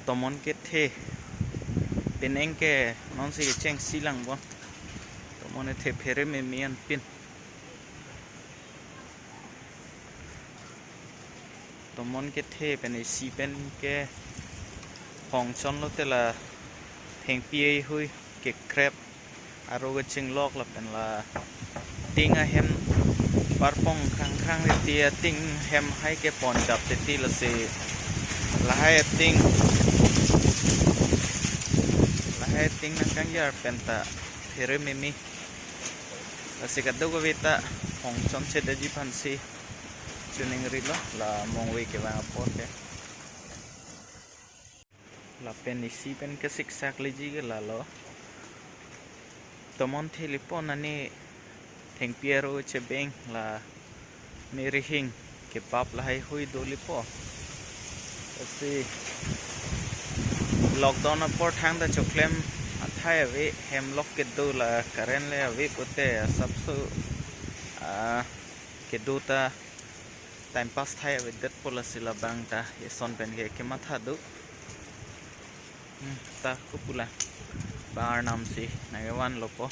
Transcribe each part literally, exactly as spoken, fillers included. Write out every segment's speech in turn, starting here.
Tomon kethe penang ke non si kecheng silang bon. Tomon kethe phere meme anpin. Tomon kethe pen isi pen ke hongchon lote la thengpi ahui kekrep aro kachinglok lapen la ting ahem parpong khang khang titi ating hem hai kepon dap titi lasi lahai ating lahai ating nangkangjir pen ta phere meme. Lasi kadokave ta hongchon chedaji aphansi chuning rilo la mongve kevang apor ke. Lapen isi pen kesiksak leji ke lalo. Tomon theli pon ani thengpi aro chebeng la merihing kebap lahai hui dolipo. Lasi lockdown apor thangta choklem athai ave, hemlok kedo la current le ave pute asapso, ah, kedo ta time pass thai avedetpo lasi labang ta eson pen ke kematha do. Hmm, ta kopulo. Bang Arnam si nangkevan lopo.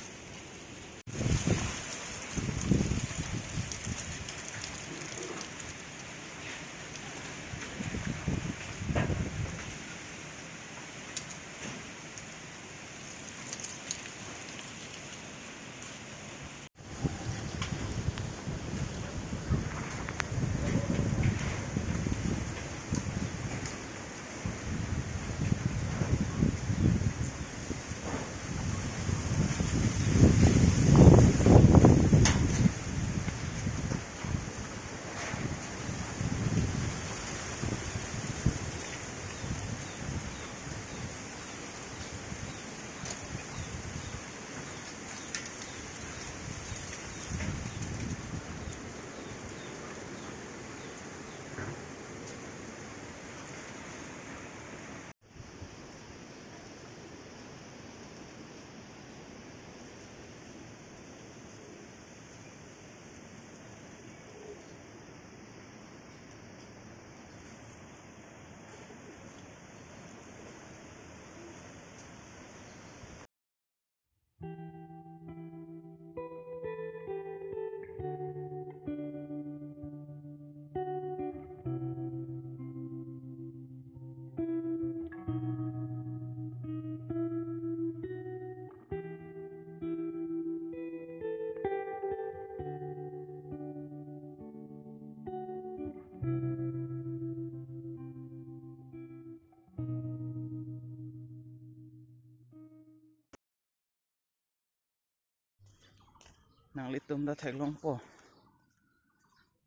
Nanglitum ta theklongpo.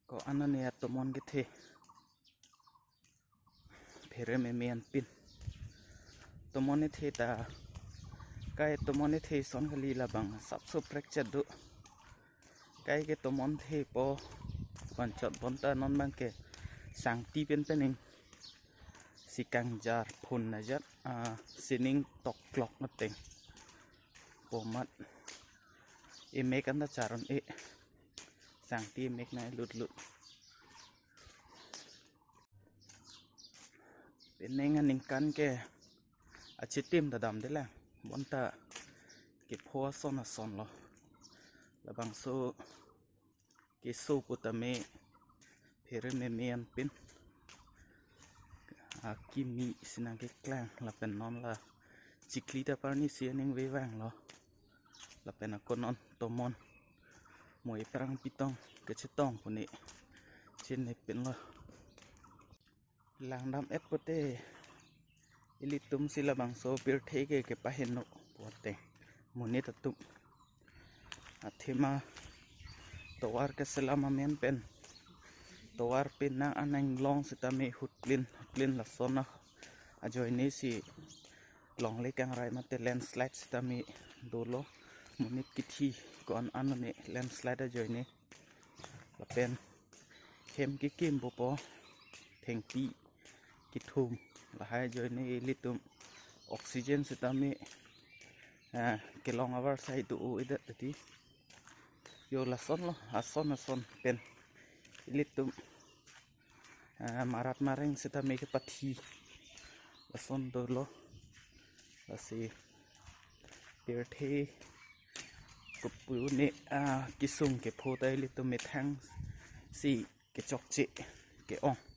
Ko-an ani atomon kethe phere meme anpin. Tomon kethe ta kai tomon kethe son kali labang asapso prekchet do. Kai ke tomon thepo vanchot bonta non bang ke sangti pen pening si kangjar phun najat, ah, sining toklok mateng. Pomat emek anta charon e sangti emek na lut lut. Penang aningkan ke achitim ta damde lang bonta kepho ason ason lo. Labangso keso putame phere meme anpin akimi si nangkeklang lapen non la chikli ta parni si aning vevang lo. Lapen ako non tomon mo eprang pitong kechetong puni chinepin lo. Langdam-et pute ilitum si labangso pirthe ke kepaheno pute monit atum athema tovar keselam amen pen tovar penang anang long sitame hutlin hutlin lason ajoine si longle kangrai mate landslide sitame dolo. Monit kithi ko-an anone landslide ajoine. Lapen hem kekim popo thengpi kethum lahai ajoine ilitum oxygen sitame, eh, kelong avarsai do-o idat tati. Yo lason lo ason ason pen ilitum, eh, marat mareng sitame kepathi ason dolo. Lasi pirthe kopine, ah, kesung kepho ta ilitum methang si kechokche ke-ong.